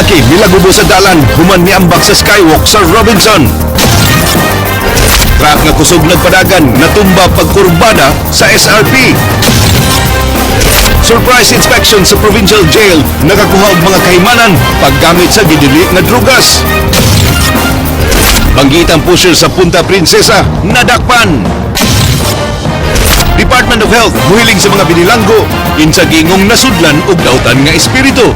Lalaki nilagubo sa dalan human miambak sa skywalk sa Robinson. Truck nga kusog nagpadagan natumba pagkurbada sa SRP. Surprise inspection sa provincial jail, nakakuha og mga kahimanan paggamit sa gidili nga drugas. Banggitang pusher sa Punta Princesa nadakpan. Department of Health muhiling sa mga binilanggo kinsa gingong nasudlan og dautan nga espiritu.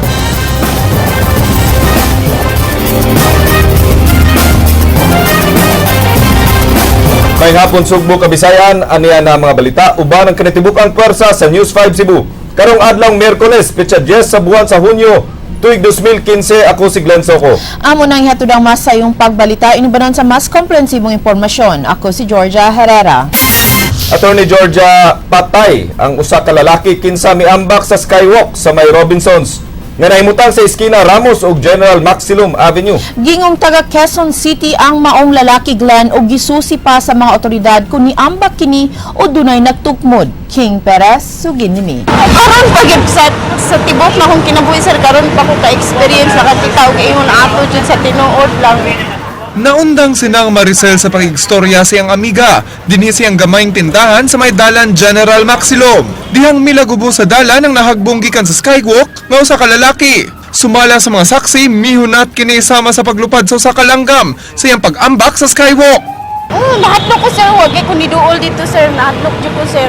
May hapon, Sugbo, Kabisayan, aniya na mga balita uban ang kinatibuk-ang pwersa sa News 5 Cebu. Karong adlaw Miyerkules, petsa 10 sa buwan sa Hunyo, tuig 2015, ako si Glenn Soco. Amo nang ihatod ang mas sayong pagbalita inubanon sa mas komprehensibong impormasyon. Ako si Georgia Herrera. Attorney Georgia, patay ang usa ka lalaki kinsa miambak sa skywalk sa may Robinsons nga nahimutang sa iskina Ramos ug General Maxilom Avenue. Gingong taga Quezon City ang maong lalaki, Glenn, og gisusi pa sa mga otoridad kung niambak kini o dunay nagtukmod. King Perez, sugin nimi. Karon pa gyud sa tibok na akong kinabuhi, sir, karon pa ko ka-experience nakakita og ingon ato jud sa tinuod lang. Naundang sinang Maricel sa pakigstorya siyang amiga. Dinhi siyang gamayng tindahan sa may dalan General Maxilom. Dihang milagubo sa dalan ang nahagbong gikan sa skywalk nga usa ka lalaki. Sumala sa mga saksi, mihunat kini sama sa paglupad sa usa ka langgam sa iyang pag-ambak sa skywalk. Oh, nahadlok ko, sir, wag kay ko niduol dito, sir, nahadlok jud ko, sir.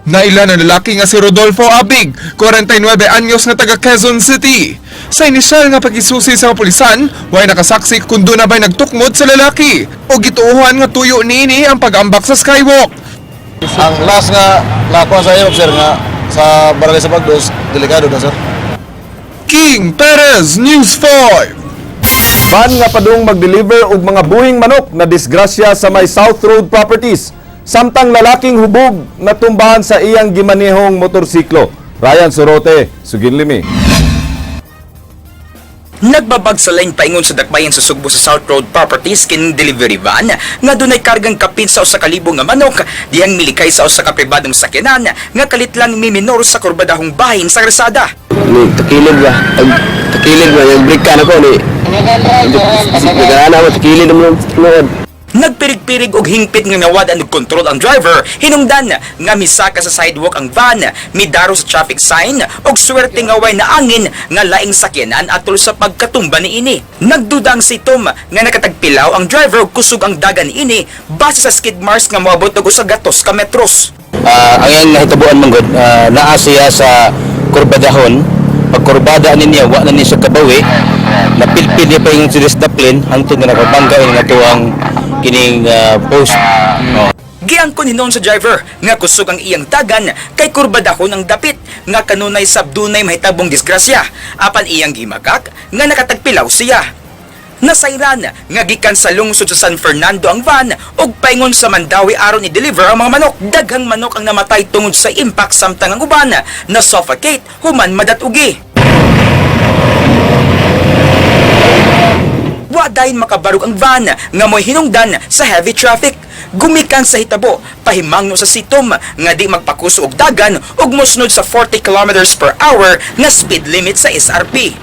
Naila ng lalaki nga si Rodolfo Abig, 49 anyos nga taga Quezon City. Sa inisyal nga pag-isusi sa kapulisan, way nakasaksi kung doon na ba'y nagtukmod sa lalaki o gituohan nga tuyo niini ang pag-ambak sa skywalk. Ang last nga nakuha sa iyo, sir, nga sa barangay sa Bagdos, delikado na, sir. King Perez, News 5. Van nga padung mag-deliver og mga buhing manok na disgrasya sa may South Road Properties. Samtang lalaking hubog natumbahan sa iyang gimanehong motorsiklo. Ryan Sorote, suginlimi. Nagbabag sa lane paingon sa dakbayan sa Sugbo sa South Road Properties kining delivery van nga dunay kargang kapin sa 1,000 nga manok dihang milikay sa usa ka pribadong sakyanan nga kalit lang miminor sa kurbadahong bahin sa kalsada. Ni takilid ba? Ag takilid ba yung brake ka na ko ni. Nagana mo takilid mo tinuod. Nagpirig-pirig og hingpit nga nawad-an og kontrol ang driver hinungdan nga misaka sa sidewalk ang van, midaro sa traffic sign og swerte nga way naangin nga laing sakyanan atol sa pagkatumba niini. Nagduda ang sitom nga nakatagpilaw ang driver og kusog ang dagan niini base sa skid marks nga moabot og 100 ka metros. Ang iyang nahitabuan man gud, naa siya sa kurbadahon. Pag kurbada niya, wa na ni siya kabawi. Napilpil niya pa yung serious na plane hangtod nga nakabangga ini nga tuang kining post. Oh. Giangkon hinon sa driver nga kusog ang iyang dagan kay kurbadahon ang dapit nga kanunay sab dunay mahitabong disgrasya apan iyang gimakak nga nakatagpilaw siya. Nasayran nga gikan sa lungsod sa San Fernando ang van ug paingon sa Mandaue aron i-deliver ang mga manok. Daghang manok ang namatay tungod sa impact samtang ang uban na suffocate human madatugi. Wa dayon makabarog ang van nga mo'y hinungdan sa heavy traffic. Gumikan sa hitabo, pahimangno sa sitom nga di magpakuso og dagan ug mosunod sa 40 kilometers per hour nga speed limit sa SRP.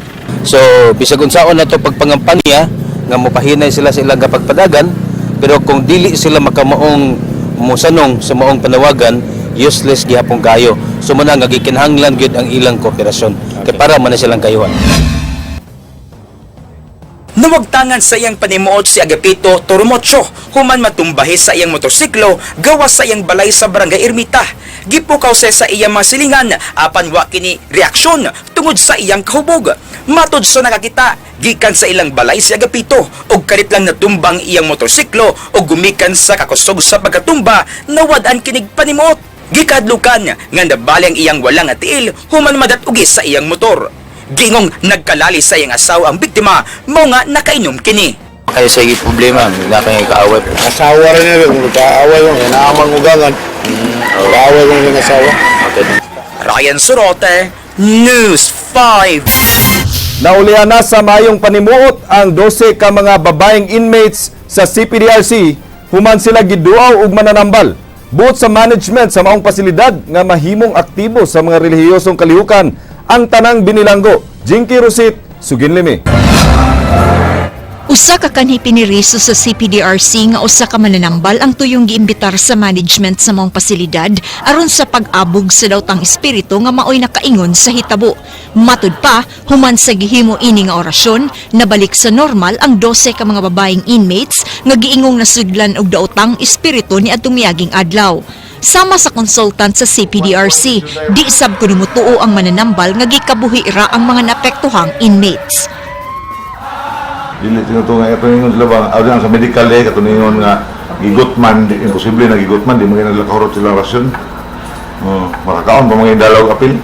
So bisag unsaon na to pagpangampanya nga mopahinay sila sa ilang pagpadagan, pero kung dili sila makamaong mosanong sa maong panawagan, useless gihapon kayo. So muna nga gikinahanglan gyud ang ilang kooperasyon kay para man na silang kayuhan. Nawagtangan sa iyang panimuot si Agapito Toromocho human matumbahi sa iyang motorsiklo gawas sa iyang balay sa Barangay Ermita. Gipukaw siya sa iyang mga silingan apan wa kini reaksyon tungod sa iyang kahubog. Matod sa nakakita, gikan sa ilang balay si Agapito ug kalit lang natumbang iyang motorsiklo ug gumikan sa kakusog sa pagkatumba nawad-an kinig panimuot. Gikadlukan nga nabali ang iyang walang atiil human madatugi sa iyang motor. Gingong nagkalali sa iyang asawa ang biktima, mao nga nakainom kini. Kaya sa problema, wala kay kaaway. Asawa rin niya, kung kaaway ko, naamang ugangan. Kaaway ko ng asawa. Okay. Ryan Sorote, News 5. Naulian na sa mayong panimuot ang 12 ka mga babaeng inmates sa CPDRC human sila giduaw og mananambal. Buot sa management sa maong pasilidad nga mahimong aktibo sa mga relihiyosong kalihukan ang tanang binilanggo. Jinky Rosit, Sugin limi. Usa ka kanhi piniriso sa CPDRC nga usa ka mananambal ang tuyong giimbitar sa management sa maong pasilidad aron sa pag-abog sa daotang espiritu nga maoy nakaingon sa hitabo. Matud pa, human sa gihimo ini nga orasyon, nabalik sa normal ang 12 ka mga babaeng inmates nga giingong nasudlan og daotang espiritu ni adtong miaging adlaw. Sama sa consultant sa CPDRC, di sab kuno motuo ang mananambal nga gikabuhi ra ang mga naapektuhang inmates. Dili tinutungan ito ingon sila ba aw sa medical eh kato ningon nga gigutman di, imposible na gigutman di man nila kahurot silang rasyon. Oh, makakaon pa mga dalaw kapil.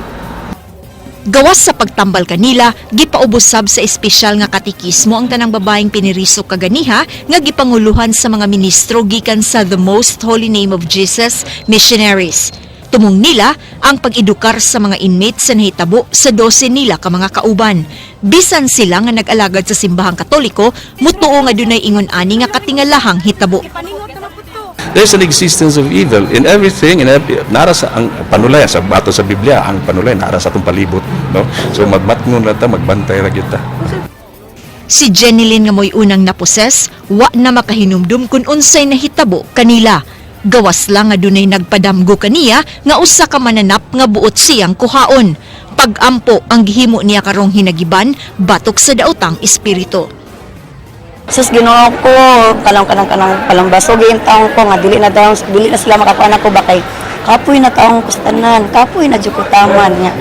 Gawas sa pagtambal kanila, gipaubos sab sa espesyal nga katikismo ang tanang babaeng piniriso kaganiha nga gipanguluhan sa mga ministro gikan sa The Most Holy Name of Jesus Missionaries. Tumong nila ang pag-edukar sa mga inmates sa nahitabo sa 12 nila ka mga kauban. Bisan sila nga nag-alagad sa simbahang Katoliko, mutuo nga dunay ingon ani nga katingalahang hitabo. There's an existence of evil in everything, in every, nara sa ang panulay sa bato sa Biblia, ang panulay nara sa atong palibot, no? So magmatngon ra ta, magbantay ra gyud ta. Si Jenilyn nga mo'y unang naposes, wa na makahinumdum kung unsay nahitabo kanila. Gawas lang nga dunay nagpadamgo kaniya nga usa ka mananap nga buot siyang kuhaon. Pag-ampo ang gihimo niya karong hinagiban batok sa daotang espiritu. Sus, Ginoo ko, kanang kanang kanang palambasog yung taong ko nga dili na taong dili na sila makakuha ko ba kay kapoy na taong ko sa tanan, kapoy na jud ko taman nga.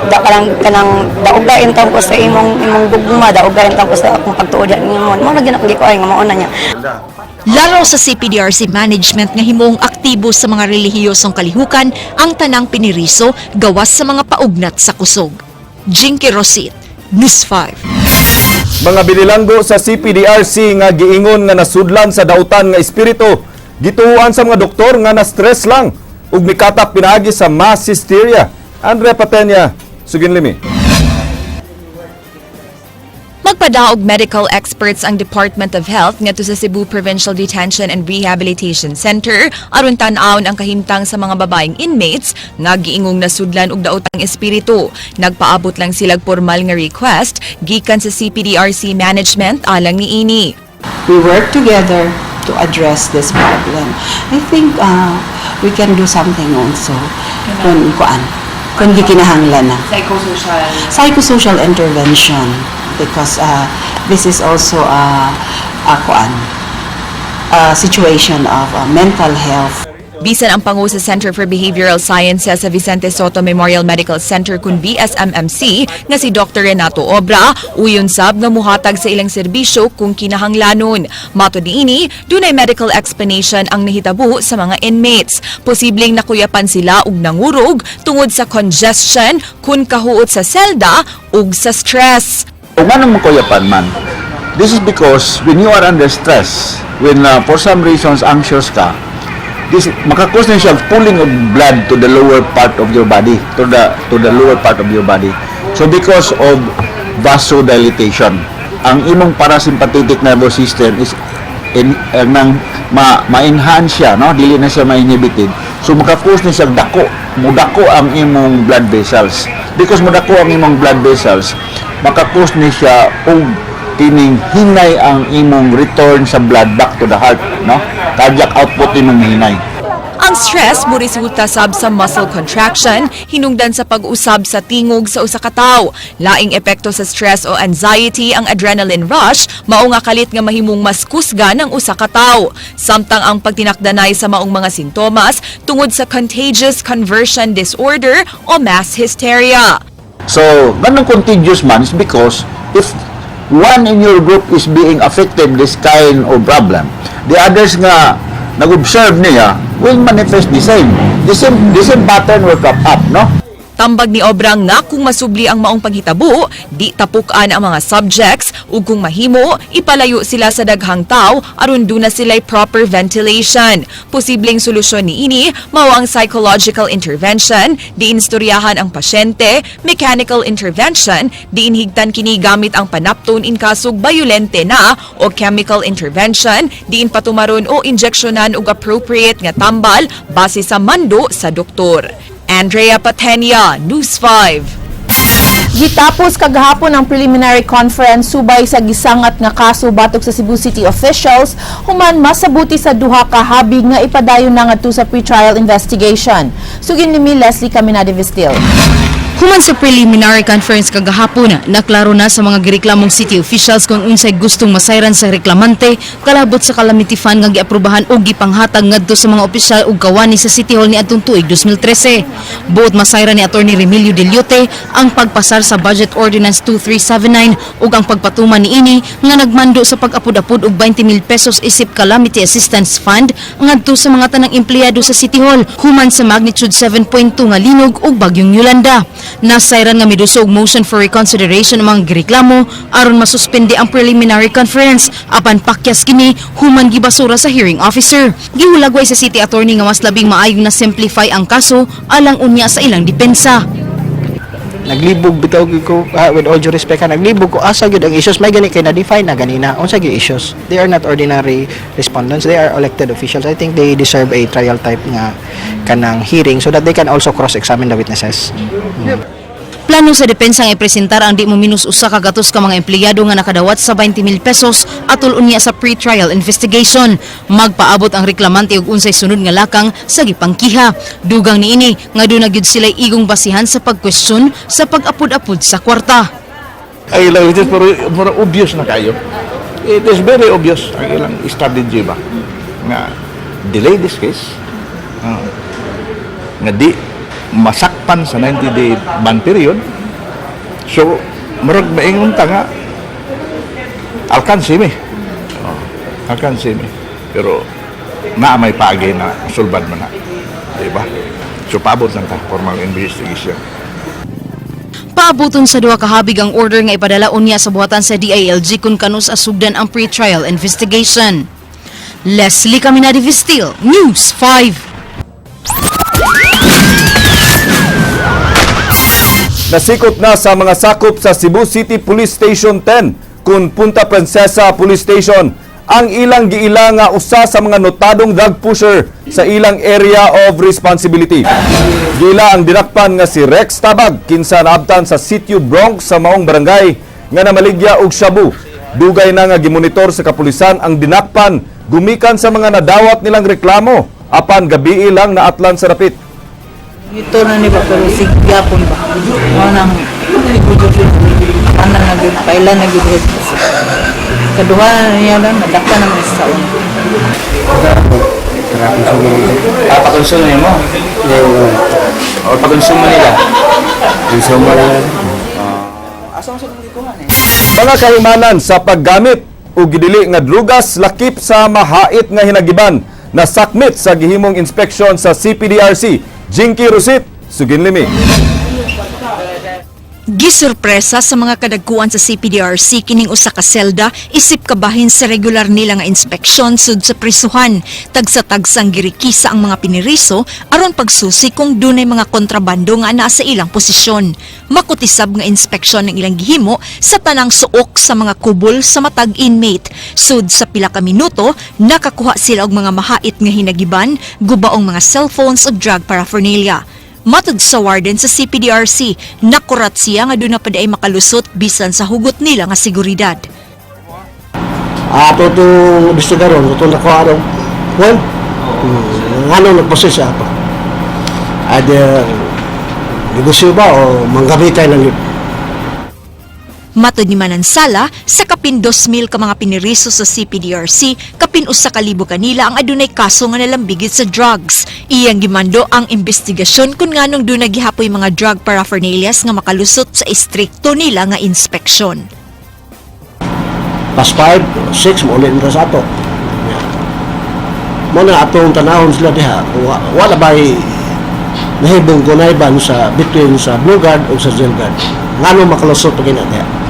Da kanang kanang dauga yung taong ko sa imong imong gugma, dauga yung taong ko sa akong pagtuod nimo. Mao na gyud ako gikuay nga mao na niya. Laro sa CPDRC management nga himong aktibo sa mga relihiyosong kalihukan ang tanang piniriso gawas sa mga paugnat sa kusog. Jinky Rosit, News 5. Mga binilanggo sa CPDRC nga giingon nga nasudlan sa dautan nga espiritu, gituoan sa mga doktor nga na-stress lang ug mikatap pinaagi sa mass hysteria. Andrea Patenya, sugin limi. Magpadaog medical experts ang Department of Health ngadto sa Cebu Provincial Detention and Rehabilitation Center aron tan-awon ang kahimtang sa mga babaeng inmates nga giingong nasudlan og daotang espiritu. Nagpaabot lang silag formal nga request gikan sa CPDRC management alang niini. We work together to address this problem. I think we can do something also kung kuan kung gikinahanglan na. Psychosocial Psychosocial intervention because this is also a kuan a situation of mental health. Bisan ang pangu sa Center for Behavioral Sciences sa Vicente Sotto Memorial Medical Center kun VSMMC nga si Dr. Renato Obra, uyon sab nga muhatag sa ilang serbisyo kung kinahanglanon. Matod niini, dunay medical explanation ang nahitabo sa mga inmates. Posibleng nakuyapan sila og nangurog tungod sa congestion kun kahuot sa selda ug sa stress. Kung anong makuyapan man, this is because when you are under stress, when for some reasons anxious ka, this maka-cause na siya pooling of blood to the lower part of your body, to the lower part of your body. So because of vasodilatation, ang imong parasympathetic nervous system is in, nang ma-enhance siya, no? Dili na siya ma-inhibited. So maka-cause na siya dako, mudako ang imong blood vessels. Because mudako ang imong blood vessels, maka-cause ni siya og kining hinay ang imong return sa blood back to the heart, no? Cardiac output imong hinay. Ang stress moresulta sab sa muscle contraction, hinungdan sa pag-usab sa tingog sa usa ka tawo. Laing epekto sa stress o anxiety ang adrenaline rush, mao nga kalit nga mahimong mas kusgan ang usa ka tawo. Samtang ang pagtinakdanay sa maong mga sintomas tungod sa contagious conversion disorder o mass hysteria. So, ganun contagious man is because if one in your group is being affected this kind of problem, the others nga nag-observe niya will manifest the same. The same pattern will crop up, no? Tambag ni Obra nga kung masubli ang maong panghitabo, di tapukan ang mga subjects ug kung mahimo, ipalayo sila sa daghang taw aron duna sila'y proper ventilation. Posibleng solusyon niini mao ang psychological intervention, diin istoryahan ang pasyente, mechanical intervention, diin higtan kini gamit ang panapton in kasog bayolente na, o chemical intervention, diin patumaron o injeksyonan og appropriate nga tambal base sa mando sa doktor. Andrea Patenia, News 5. Gitapos kagahapon ang preliminary conference subay sa gisangat nga kaso batok sa Cebu City officials human masabuti sa duha ka habig nga ipadayon na ngadto sa pre-trial investigation. Sugin ni Leslie Caminade Vistil. Human sa preliminary conference kagahapon, naklaro na sa mga gireklamong city officials kung unsay gustong masayran sa reklamante kalabot sa calamity fund nga giaprobahan og gipanghatag ngadto sa mga opisyal ug kawani sa City Hall niadtong tuig 2013. Buot masayran ni Attorney Remilio Deliote ang pagpasar sa Budget Ordinance 2379 ug ang pagpatuman niini nga nagmando sa pag-apud-apud og 20 mil pesos isip Calamity Assistance Fund ngadto sa mga tanang empleyado sa City Hall human sa magnitude 7.2 nga linog ug bagyong Yolanda. Nasayran nga miduso og motion for reconsideration ang mga gireklamo aron masuspende ang preliminary conference, apan pakyas kini human gibasura sa hearing officer. Gihulagway sa city attorney nga mas labing maayong na simplify ang kaso alang unya sa ilang depensa. Naglibog bitaw gyud ko, with all due respect ha, naglibog ko asa gyud ang issues. May gani kay na-define na ganina unsa gyud issues. They are not ordinary respondents, they are elected officials. I think they deserve a trial type nga kanang hearing so that they can also cross-examine the witnesses. Plano sa depensa nga ipresentar ang di mo minus 100 ka mga empleyado nga nakadawat sa 20 mil pesos atol unya sa pre-trial investigation. Magpaabot ang reklamante og unsay sunod nga lakang sa gipangkiha. Dugang niini nga duna gyud sila igong basihan sa pagkwestiyon sa pag-apud-apud sa kwarta. Ay ilang it is pero, pero obvious na kayo. It is very obvious ang ilang strategy ba nga delay this case, nga di masakpan sa 90-day ban period. So murag maingon ta nga alkansi mi. Oh, alkansi mi. Pero naa may paagi na sulbad man na. Di ba? So paabot lang ta formal investigation. Paabuton sa duha kahabig ang order nga ipadala unya sa buhatan sa DILG kung kanus asugdan ang pre-trial investigation. Leslie Caminade Vistil, News 5. Nasikot na sa mga sakop sa Cebu City Police Station 10 kun Punta Princesa Police Station ang ilang giila nga usa sa mga notadong drug pusher sa ilang area of responsibility. Giila ang dinakpan nga si Rex Tabag, kinsa naabtan sa Sitio Bronx sa maong barangay nga namaligya og shabu. Dugay na nga gimonitor sa kapulisan ang dinakpan gumikan sa mga nadawat nilang reklamo, apan gabii lang naatlan sa dapit. Ito na ni ba, pero sigyapon ba. Mo nang kanan na gyud pailan na gyud. Kaduha na niya lang nadakpa naman sa una. Ah, pakonsumo nimo? O pakonsumo nila? Konsumo nila. Mga kahimanan sa paggamit o gidili nga drugas lakip sa mahait nga hinagiban na sakmit sa gihimong inspeksyon sa CPDRC. Jinky Rosit, suginlimi. Gisurpresa sa mga kadagkuan sa CPDRC kining usa ka selda isip kabahin sa regular nila nga inspeksyon sud sa prisuhan. Tagsa-tagsang girikisa ang mga piniriso aron pagsusi kung dunay mga kontrabando nga naa sa ilang posisyon. Makutisab nga inspeksyon ang ilang gihimo sa tanang suok sa mga kubol sa matag inmate. Sud sa pila ka minuto, nakakuha sila og mga mahait nga hinagiban, gubaong mga cellphones ug drug paraphernalia. Matud sa warden sa CPDRC, nakurat siya nga duna pa ay makalusot bisan sa hugot nila nga seguridad. Ato to investigaron, ato nakuha ng well, ano nagproses siya ato. Either negosyo ba o manggamitay lang yun. Matod ni Manansala, sa kapin 2,000 ka mga piniriso sa CPDRC, kapin 1,000 kanila ang adunay kaso nga nalambigit sa drugs. Iyang gimando ang investigasyon kung nganong duna gihapoy mga drug paraphernalias nga makalusot sa istrikto nila nga inspeksyon. Past 5, 6, maulit na sa ato. Yeah. Mo na atong tanahon sila diha. Wala ba'y nahibong kunayban sa between sa Blue Guard o sa Jail Guard. Ngano makalusot pa gina diha.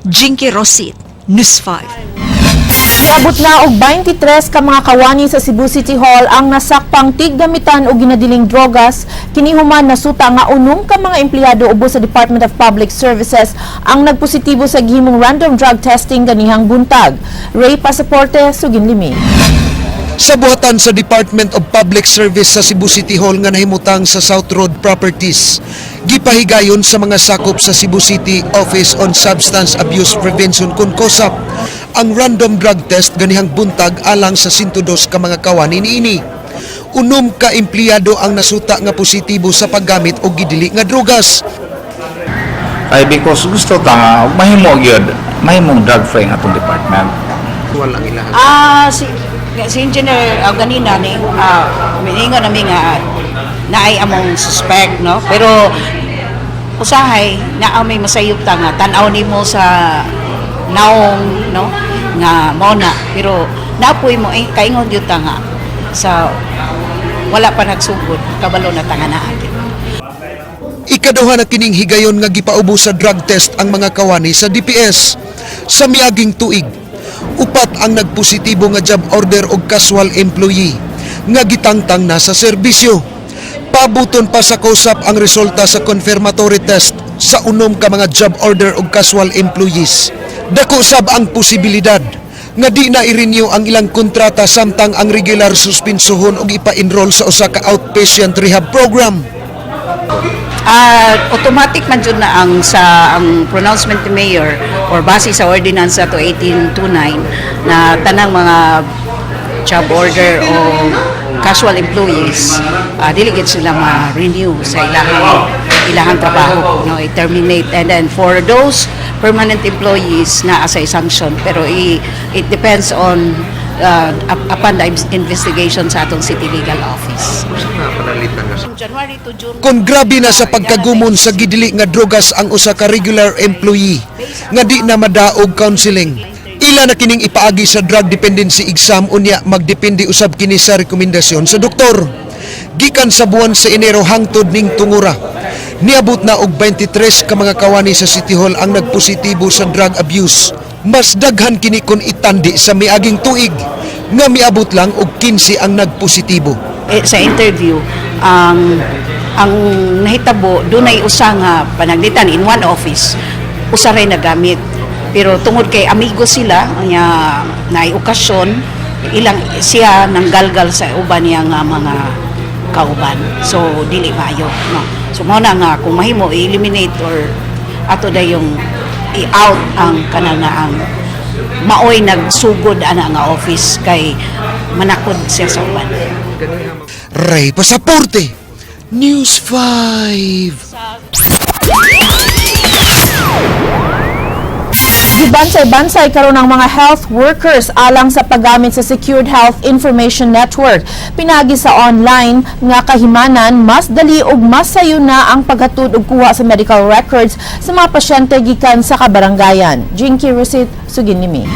Jinky Rosit, News 5. Niabot na og 23 ka mga kawani sa Cebu City Hall ang nasakpang tiggamitan og ginadiling drogas kini human nasuta nga 6 ka mga empleyado ubos sa Department of Public Services ang nagpositibo sa gihimong random drug testing ganihang buntag. Ray Pasaporte, Suginlimi. Sa buhatan sa Department of Public Service sa Cebu City Hall nga nahimutang sa South Road Properties, gipahigayon sa mga sakop sa Cebu City Office on Substance Abuse Prevention kon COSAP ang random drug test ganihang buntag alang sa 102 ka mga kawani niini. 6 ka empleyado ang nasuta nga positibo sa paggamit og gidili nga drogas. Ay because gusto ta nga mahimo gyud, mahimong drug free ang atong department. Ah, si si engineer ganina ni miingon nami nga naay among suspect, no, pero usahay naa may masayop ta nga tan-aw nimo sa naong, no, nga mao na, pero napoy mo eh, kaingon gyud ta nga sa wala pa nagsugod, kabalo na ta nga naa gyud. Ikaduha na kining higayon nga gipaubos sa drug test ang mga kawani sa DPS sa miaging tuig. 4 ang nagpositibo nga job order og casual employee nga gitangtang na sa serbisyo. Pabuton pa sa COSAP ang resulta sa confirmatory test sa 6 ka mga job order og casual employees. Dako sab ang posibilidad nga di na i-renew ang ilang kontrata samtang ang regular suspinsuhon og ipa-enroll sa usa ka outpatient rehab program. Ah, automatic man jud na ang sa ang pronouncement ni mayor or base sa ordinance ato 1829 na tanang mga job order o casual employees, dili gid sila ma-renew sa ilahang ilahang trabaho, no, i-terminate. And then for those permanent employees na sa sanction, pero it depends on upon the investigation sa atong city legal office. January to June. Kung grabe na sa pagkagumon sa gidili nga drogas ang usa ka regular employee nga di na madaog counseling, ila na kining ipaagi sa drug dependency exam, unya magdepende usab kini sa rekomendasyon sa doktor. Gikan sa buwan sa Enero hangtod ning tungura, niabot na og 23 ka mga kawani sa City Hall ang nagpositibo sa drug abuse. Mas daghan kini kon itandi sa miaging tuig nga miabot lang og 15 ang nagpositibo. Eh, sa interview, ang nahitabo, dunay usa nga pananglitan in one office, usa ray nagamit, pero tungod kay amigo sila nya naay okasyon, ilang siya nanggalgal sa uban niya nga mga kauban, so dili maayo, no? So mao na nga kung mahimo i-eliminate or ato dayong i-out ang kanang nga ang maoy nagsugod ana nga office kay manakod siya sa uban. Ray Pasaporte, News 5. Gibansay-bansay karon ang mga health workers alang sa paggamit sa Secured Health Information Network. Pinagi sa online nga kahimanan, mas dali ug mas sayo na ang paghatod ug kuha sa medical records sa mga pasyente gikan sa kabarangayan. Jinky Rosit, sugin nimi.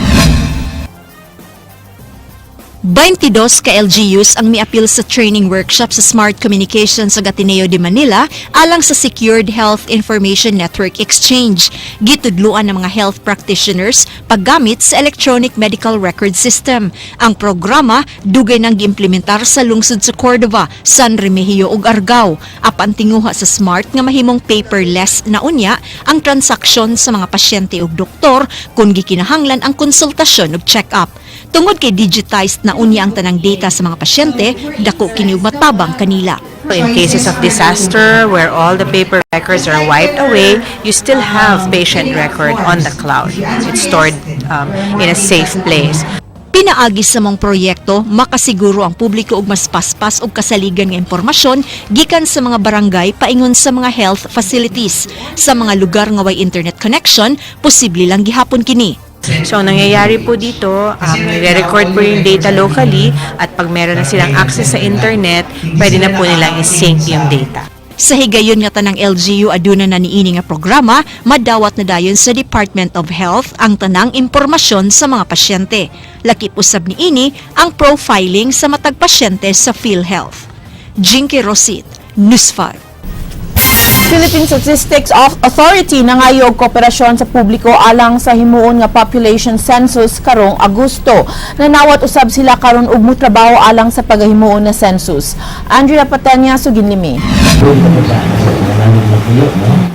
22 ka LGUs ang miapil sa training workshop sa Smart Communications sa Ateneo de Manila alang sa Secured Health Information Network Exchange. Gitudluan ng mga health practitioners paggamit sa Electronic Medical Record System. Ang programa dugay nang giimplementar sa lungsod sa Cordova, San Remigio ug Argao. Apan tinguha sa Smart nga mahimong paperless na unya ang transaksyon sa mga pasyente ug doktor kung gikinahanglan ang konsultasyon ug check-up. Tungod kay digitized na unya ang tanang data sa mga pasyente, dako kini og matabang kanila. In cases of disaster where all the paper records are wiped away, you still have patient record on the cloud. It's stored in a safe place. Pinaagi sa maong proyekto, makasiguro ang publiko og mas paspas og kasaligan nga impormasyon gikan sa mga barangay paingon sa mga health facilities. Sa mga lugar nga way internet connection, posible lang gihapon kini. So, ang nangyayari po dito, nire-record po yung data locally at pag meron na silang access sa internet, pwede na po nilang i-sync yung data. Sa higayon nga tanang LGU aduna na niini nga programa, madawat na dayon sa Department of Health ang tanang impormasyon sa mga pasyente. Lakip usab niini ang profiling sa matag pasyente sa PhilHealth. Jinky Rosit, News 5. Philippine Statistics Authority nangayo og kooperasyon sa publiko alang sa himuon nga population census karong Agosto. Nanawat usab sila karon og motrabaho alang sa pagahimuon na census. Andrea Patenya, sugin nimi.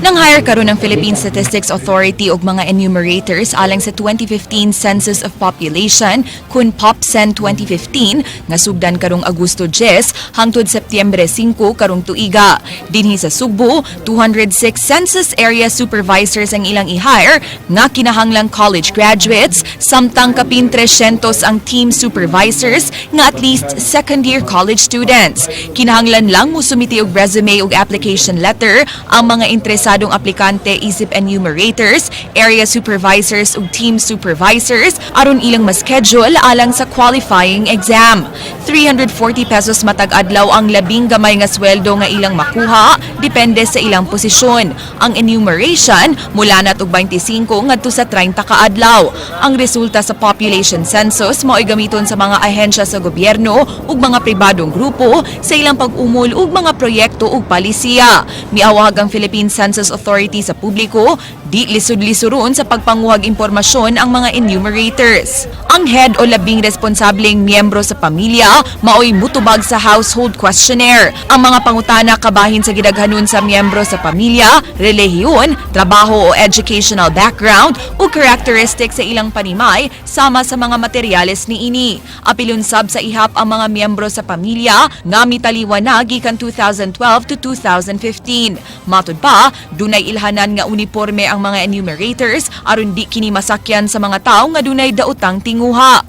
Nang hire karon ng Philippine Statistics Authority og mga enumerators alang sa 2015 Census of Population kun POPCEN 2015 nga sugdan karong Agosto 10 hangtod Setyembre 5 karong tuiga. Dinhi sa Sugbo, 206 census area supervisors ang ilang i-hire nga kinahanglang college graduates, samtang kapin 300 ang team supervisors nga at least second year college students. Kinahanglan lang musumiti og resume ug application letter ang mga interesadong aplikante isip enumerators, area supervisors ug team supervisors aron ilang ma-schedule alang sa qualifying exam. 340 pesos matag adlaw ang labing gamay nga sweldo nga ilang makuha, depende sa ilang posisyon. Ang enumeration mula na og 25 ngadto sa 30 ka adlaw. Ang resulta sa population census mao'y gamiton sa mga ahensya sa gobyerno ug mga pribadong grupo sa ilang pag-umol ug mga proyekto ug palisiya. Miawag ang Philippine Census Authority sa publiko, di lisod-lisuron sa pagpanguhag impormasyon ang mga enumerators. Ang head o labing responsableng miyembro sa pamilya maoy mutubag sa household questionnaire. Ang mga pangutana kabahin sa gidaghanon sa miyembro sa pamilya, relihiyon, trabaho o educational background o characteristics sa ilang panimay sama sa mga materyales niini. Apilon sab sa ihap ang mga miyembro sa pamilya nga mitaliwan na gikan 2012 to 2015. Matud pa, dunay ilhanan nga uniporme ang mga enumerators aron di kini masakyan sa mga tawo nga dunay daotang tinguha.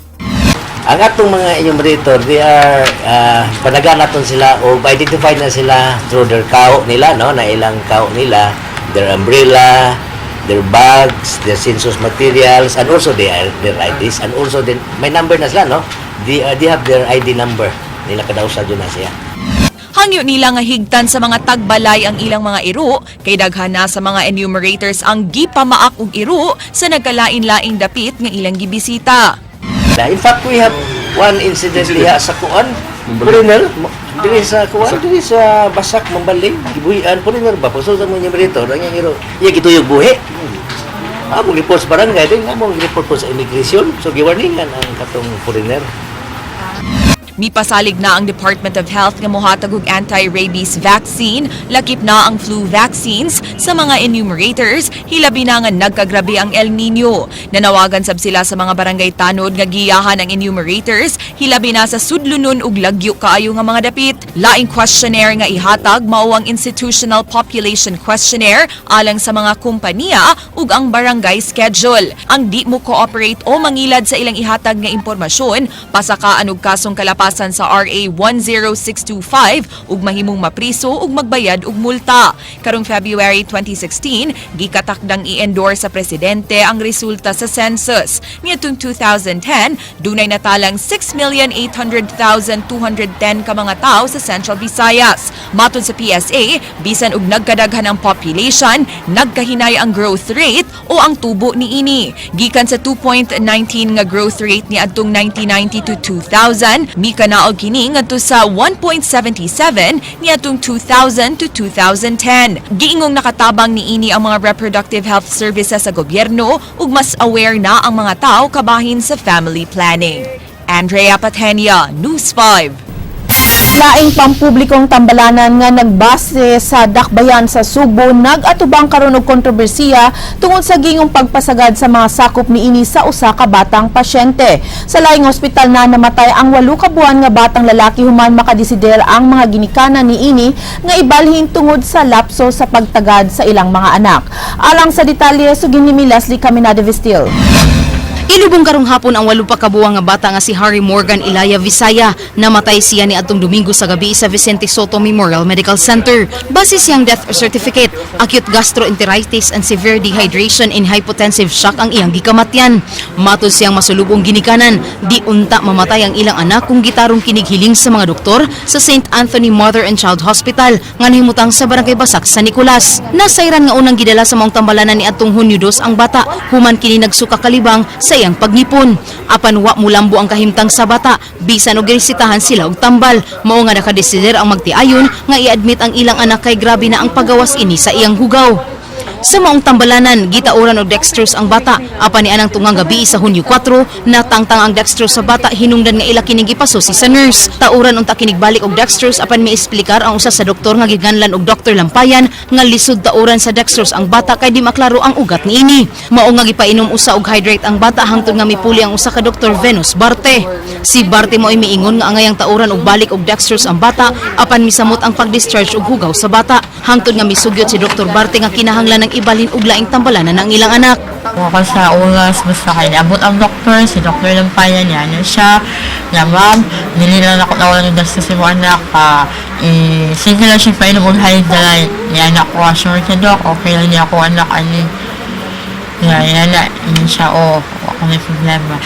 Ang atong mga enumerator, they are, panagan naton sila o identify na sila through their kao nila, no? Na ilang kao nila, their umbrella, their bags, their census materials, and also their IDs, and also then, may number na sila, no? They have their ID number. Nila kadausa dyan na siya. Hangyo nila nga higtan sa mga tagbalay ang ilang mga iro kay daghan na sa mga enumerators ang gipamaak og iro sa nagkalain-laing dapit nga ilang gibisita. In fact, we have one incident diha sa kuan, foreigner, diri sa kuan, diri sa Basak, Mambaling, gibuhian, foreigner ba? Pagsulod mo enumerator, ang iyang iro, iya gituyog buhi. Among report sa barangay, din among report po sa immigration, so giwarningan ang katong foreigner. Mipasalig na ang Department of Health nga mohatag og anti-rabies vaccine, lakip na ang flu vaccines sa mga enumerators, hilabi na nga nagkagrabe ang El Nino. Nanawagan sab sila sa mga barangay tanod nga giyahan ang enumerators, hilabi na sa sudlonon ug lagyo kaayo nga mga dapit. Laing questionnaire nga ihatag mao ang Institutional Population Questionnaire alang sa mga kompanya ug ang barangay schedule. Ang di mo cooperate o mangilad sa ilang ihatag nga impormasyon, pasakaan og kasong kalapasan sa RA 10625 ug mahimong mapriso ug magbayad og multa. Karong February 2016, gikatakdang i-endorse sa presidente ang resulta sa census. Niadtong 2010, dunay natalang 6,800,210 ka mga tao sa Central Visayas. Matod sa PSA, bisan og nagkadaghan ang population, nagkahinay ang growth rate o ang tubo niini. Gikan sa 2.19 nga growth rate niadtong 1990 to 2000, mikanaog kini ngadto sa 1.77 niadtong 2000 to 2010. Giingong nakatabang niini ang mga reproductive health services sa gobyerno ug mas aware na ang mga tao kabahin sa family planning. Andrea Patenia, News 5. Laing pampublikong tambalanan nga nagbase sa Dakbayan sa Sugbo nag-atubang karon og kontrobersiya tungod sa gingong pagpasagad sa mga sakop niini sa usa ka batang pasyente. Sa laing ospital na namatay ang 8 ka buwan nga batang lalaki human makadesider ang mga ginikanan niini nga ibalhin tungod sa lapso sa pagtagad sa ilang mga anak. Alang sa detalye, sugin ni Leslie Caminada Vestil. Ilubong karong hapon ang 8 pa kabuwang nga bata nga si Harry Morgan Ilaya Visaya. Namatay siya ni atong Domingo sa gabi sa Vicente Soto Memorial Medical Center. Base siyang death certificate, acute gastroenteritis and severe dehydration in hypotensive shock ang iyang gikamatyan. Matod siyang masulubong ginikanan, di unta mamatay ang ilang anak kung gitarong kinighiling sa mga doktor sa St. Anthony Mother and Child Hospital nga nahimutang sa Barangay Basak sa Nicolas. Nasayran nga unang gidala sa maong tambalanan ni atong Hunyo 2 ang bata, human kini nagsuka kalibang sa iyang pagnipon. Apan wa mulambo ang kahimtang sa bata, bisan og giresetahan sila og tambal. Mao nga nakadesider ang magtiayon nga i-admit ang ilang anak kay grabe na ang pagawas ini sa iyang hugaw. Sa maong tambalanan, gitauran og dextrose ang bata. Apan ni anang tungang gabi sa Hunyo 4, natangtang ang dextrose sa bata hinungdan nga ila kining gipasusi sa nurse. Tauran unta kinig balik og dextrose, apan miesplikar ang usa sa doktor nga giganlan og Dr. Lampayan nga lisod tauran sa dextrose ang bata kay di maklaro ang ugat niini. Mao nga gipainom usa og hydrate ang bata hangtod nga mipuli ang usa ka Dr. Venus Barte. Si Barte mo'y miingon nga angayang tauran og balik og dextrose ang bata, apan misamot ang pag-discharge og hugaw sa bata. Hangtod nga misugyot si Dr. Barte nga kinahanglan ng ibalhin og laing tambalanan ang ilang anak. Ako sa oras, basta kay naabot ang doktor, si Doktor Lampayan niya, ano siya, na ma'am, dili lang ako nawalan ng dextrose si mo anak, pa, eh, sige lang siya painom og hydrate. Niya anak ko, sure ka doc, okay lang niya ako anak, ani. Ya, yan na, yun siya, oh, ako may problema.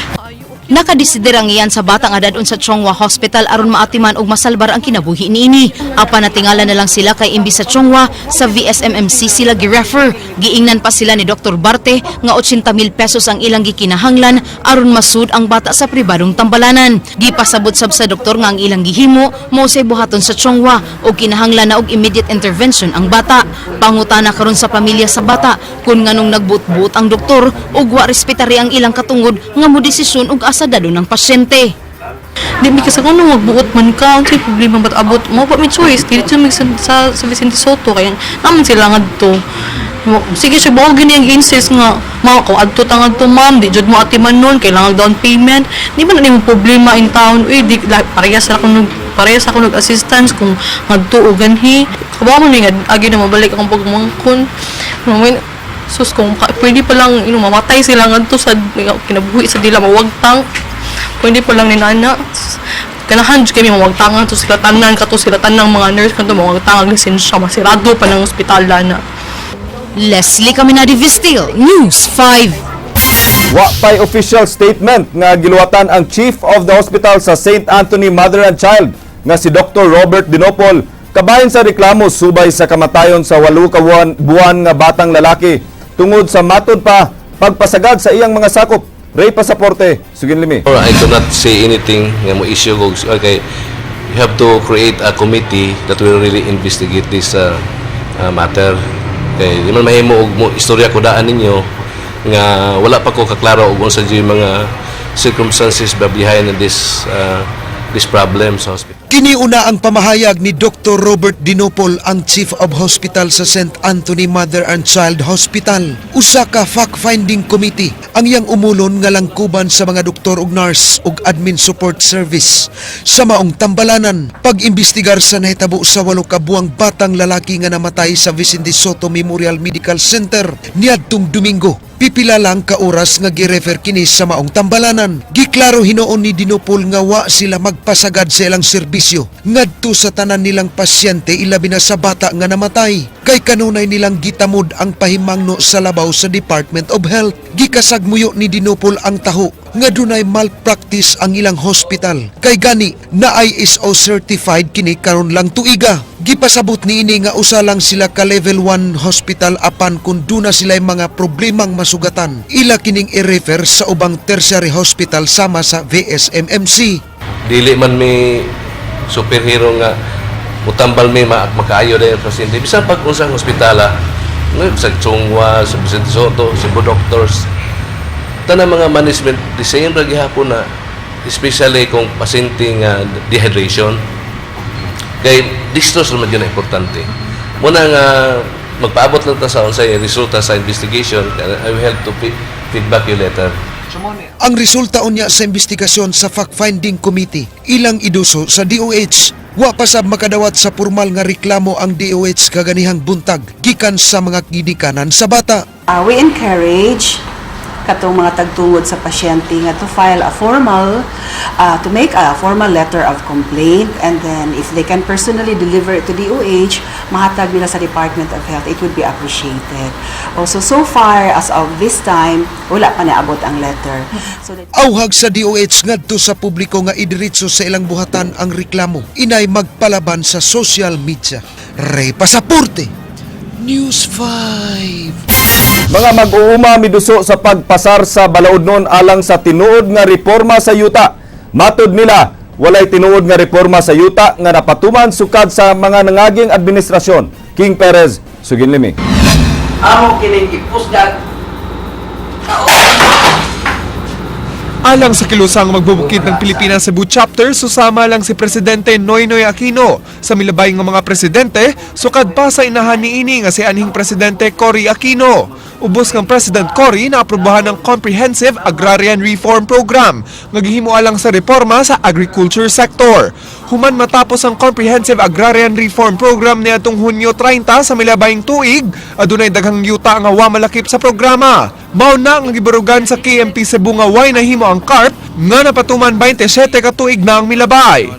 Nakadesider ang iyan sa bata nga dadon sa Chong Hua Hospital aron maatiman og masalbar ang kinabuhi niini. Apan natingala na lang sila kay imbis sa Chong Hua, sa VSMMC sila girefer. Giingnan pa sila ni Dr. Barte nga 80 mil pesos ang ilang gikinahanglan aron masud ang bata sa pribadong tambalanan. Gipasabot sab sa doktor nga ang ilang gihimo mao say buhaton sa Chong Hua og kinahanglan na og immediate intervention ang bata. Pangutana karon sa pamilya sa bata kung nganong nagbuot-buot ang doktor ug wa respetari ang ilang katungod nga modesisyon og asa dadon ng pasyente. Di mi kasi kung magbuot man ka, unsay problema ba't abot mo pa may choice dili mi sa Vicente Soto kay naman sila ngadto. Sige siya buog gini ang insist nga mga ko adto ta ngadto, ma'am, di jud mo atiman nun, kailangan down payment. Di ba na nimo problema in town, uy, di parehas ra ako nag parehas ako nag assistance kung ngadto o ganhi. Kabaw mo ni nga agi na mabalik akong pagmangkon. Mamay, sus, kung pwede pa lang mamatay sila ngadto sa kinabuhi sa dila mawagtang. Pwede pa lang ni nana. Ganahan jud kami mawagtangan to sila tanan, kato sila tanang mga nurse kanto mawagtangan lisensya, masirado pa ng ospital na. Leslie Caminadi Vistil, News 5. Wa pay official statement nga giluwatan ang chief of the hospital sa St. Anthony Mother and Child nga si Dr. Robert Dinopol kabahin sa reklamo subay sa kamatayon sa 8 ka buwan nga batang lalaki tungod sa matod pa pagpasagad sa iyang mga sakop. Ray Pasaporte, sugin limi. Or I do not say anything nga mo issue og, okay, you have to create a committee that will really investigate this matter. Kay di man mahimo og mo istorya ko daan ninyo nga wala pa ko kaklaro og unsa jud mga circumstances ba behind this problem sa hospital. Kiniuna ang pamahayag ni Dr. Robert Dinopol, ang Chief of Hospital sa St. Anthony Mother and Child Hospital. Usa ka fact-finding committee ang iyang umulon nga langkuban sa mga doktor ug nurse ug admin support service sa maong tambalanan pag-imbestigar sa nahitabo sa 8 ka buwang batang lalaki nga namatay sa Vicente Soto Memorial Medical Center niadtong Domingo. Pipila lang ka oras nga girefer kini sa maong tambalanan. Giklaro hinuon ni Dinopol nga wa sila magpasagad sa ilang serbisyo ngadto sa tanan nilang pasyente, ilabi na sa bata nga namatay. Kay kanunay nilang gitamod ang pahimangno sa labaw sa Department of Health. Gikasagmuyo ni Dinopol ang taho nga dunay malpractice ang ilang hospital. Kay gani na ISO certified kini karon lang tuiga. Gipasabot niini nga usa lang sila ka level 1 hospital, apan kung duna sila mga problemang masugatan, ila kining i-refer sa ubang tertiary hospital sama sa VSMMC. Dili man mi superhero nga mutambal mi makaayo dahil pasyente. Bisan pag unsang ospitala, no, sa Chong Hua, sa Vicente Soto, Cebu Doctors, tanang mga management, the same ra gihapon na, especially kung pasyente nga dehydration. Kay dextrose naman yun ang importante. Muna nga magpaabot lang ta sa unsay resulta sa investigation, I will help to feedback you later. Ang resulta unya sa investigasyon sa fact-finding committee, ilang iduso sa DOH. Wa pa sab makadawat sa formal nga reklamo ang DOH kaganihang buntag gikan sa mga ginikanan sa bata. We encourage katong mga tagtungod sa pasyente nga to file a formal to make a formal letter of complaint, and then if they can personally deliver it to DOH, mahatag nila sa Department of Health, it would be appreciated. Also, so far as of this time, wala pa naabot ang letter. So that Auhag sa DOH ngadto sa publiko nga idiretso sa ilang buhatan ang reklamo. Inay magpalaban sa social media. Ray Pasaporte, News 5. Mga mag-uuma miduso sa pagpasar sa balaodnon alang sa tinuod nga reforma sa yuta. Matod nila, walay tinuod nga reforma sa yuta nga napatuman sukad sa mga nangaging administrasyon. King Perez, sugin limi. Amo kining gipusgan. Alang sa kilusang magbubukid ng Pilipinas Cebu Chapter, susama lang si Presidente Noynoy Aquino. Sa milabay nga mga presidente, sukad pa sa inahan niini nga si anhing Presidente Cory Aquino. Ubos kang President Cory na aprobahan ng Comprehensive Agrarian Reform Program nga gihimo alang sa reforma sa agriculture sector. Human matapos ang Comprehensive Agrarian Reform Program niadtong Hunyo 30 sa milabayng tuig, adunay daghang yuta nga wa malakip sa programa. Mao na ang gibarugan sa KMP Cebu nga way nahimo ang CARP nga napatuman 27 ka tuig na ang milabay.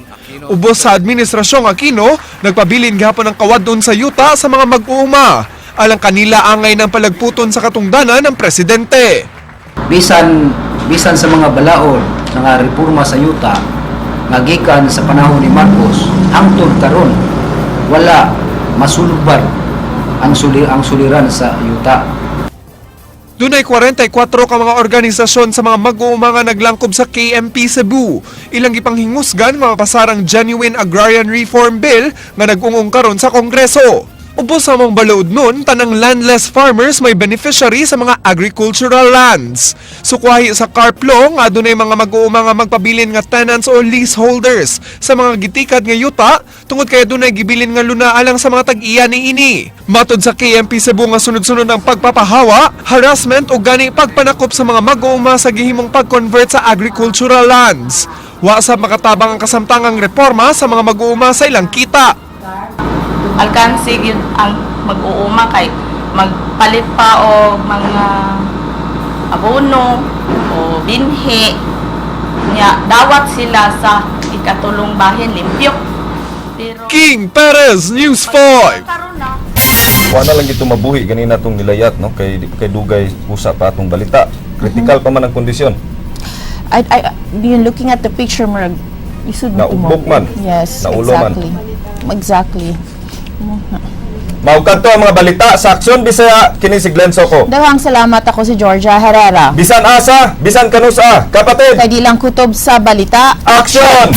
Ubos sa administrasyong Aquino, nagpabilin gihapon ang kawadon sa yuta sa mga mag-uuma. Alang kanila angay ng palagputon sa katungdanan ng presidente. Bisan bisan sa mga balaod nga reforma sa yuta nga gikan sa panahon ni Marcos hangtod karon, wala masulbad ang suliran sa yuta. Dunay 44 ka mga organisasyon sa mga mag-uuma nga naglangkob sa KMP Cebu. Ilang gipanghingusgan nga mapasar ang Genuine Agrarian Reform Bill nga nag-ungong karon sa Kongreso. Ubos sa mga balaod nun, tanang landless farmers may beneficiary sa mga agricultural lands. Sukwahi sa CARP law nga adunay mga mag-uuma nga magpabilin nga tenants o leaseholders sa mga gitikad nga yuta tungod kay adunay gibilin nga luna alang sa mga tag-iya niini. Matod sa KMP Cebu nga sunod-sunod ang pagpapahawa, harassment o gani pagpanakop sa mga mag-uuma sa gihimong pag-convert sa agricultural lands. Wa sab makatabang ang kasamtangang reforma sa mga mag-uuma sa ilang kita. Alkansi gyud ang mag-uuma kay magpalit pa og mga abono o binhi nya, dawat sila sa ikatulong bahin limpyo, pero King Perez, News 5. Wa na lang gito mabuhi ganina tong nilayat, no, kay di pa kay dugay usa pa atong balita. Critical pa man ang kondisyon. I yun, looking at the picture, murag isud mo. Naugbok man. Yes, Naulo man. Exactly. Mao kadto ang mga balita sa Aksyon Bisaya, kini si Glenn Soco. Daghang salamat, ako si Georgia Herrera. Bisan asa, bisan kanusa, kapatid. Kay di lang kutob sa balita. Aksyon!